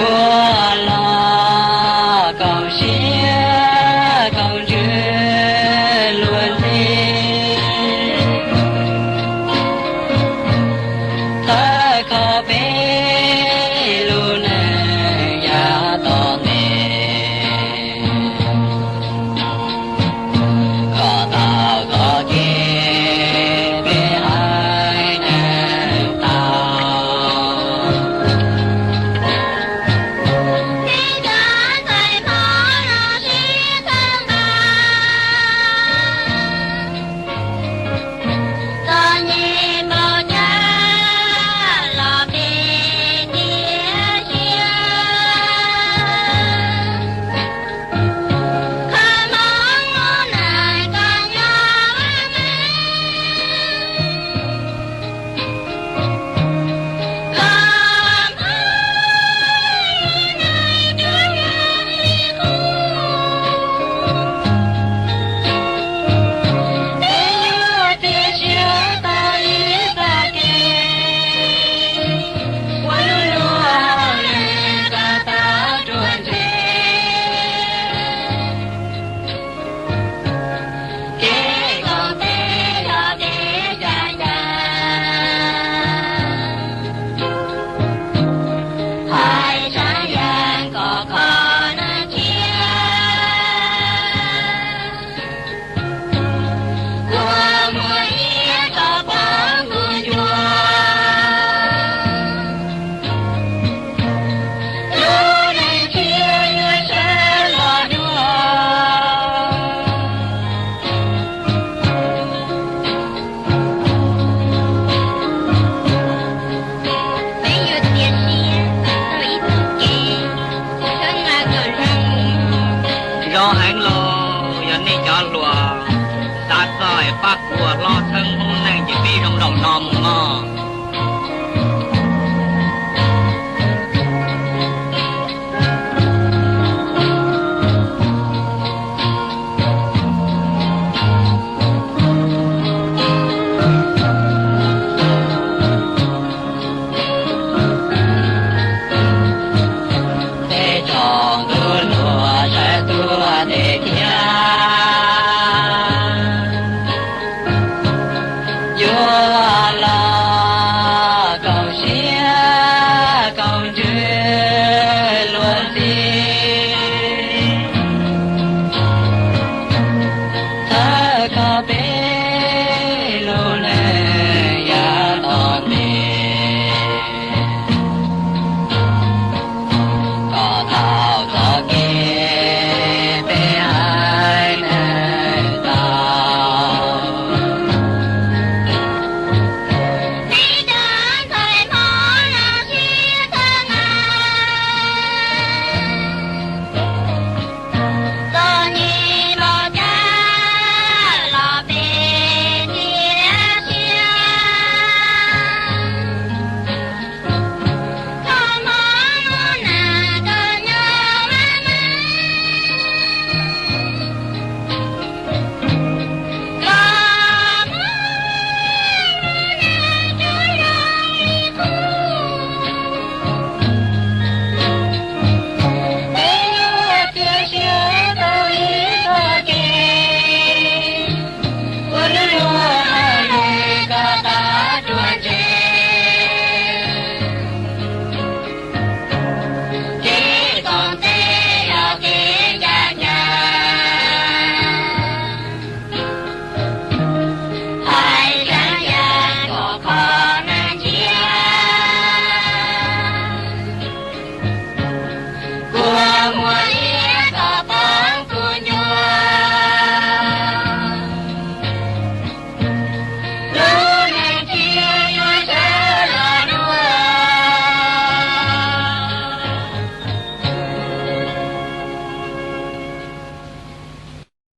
Ua los koom siab koom ntsws luag ntxhi, thawj kho peb lub neej yav tom ntej. Koj tau koj kev peb haiv neeg tau. Tib cov ntxhais hmoob los sib txhawb nqa, txom nyem npaum cas los peb tiag siab. Qhov Hmoob mus neej koj nyob ua neej, koj Hmoob neej rua yog li qub. Peb yuav txiav siab tau ib txoj kev, ua lub luag hauj lwm kom tau ruaj ntseg. Kev koom tes yog kev cai ncaj, hais tshaj yeeb kom kho neeg tshiab. Kua muag iab rov poob kuv ncua, lub neej tshiab yuav sawv los dua. Peb yuav txiav siab tau ib txoj kev, txhawb nqa kom zoo. Zoo heev lauj, yog nej cov hluas xav txog es pab kuv ua hlob txhawb hmoob neej ces peb zoo nraum no.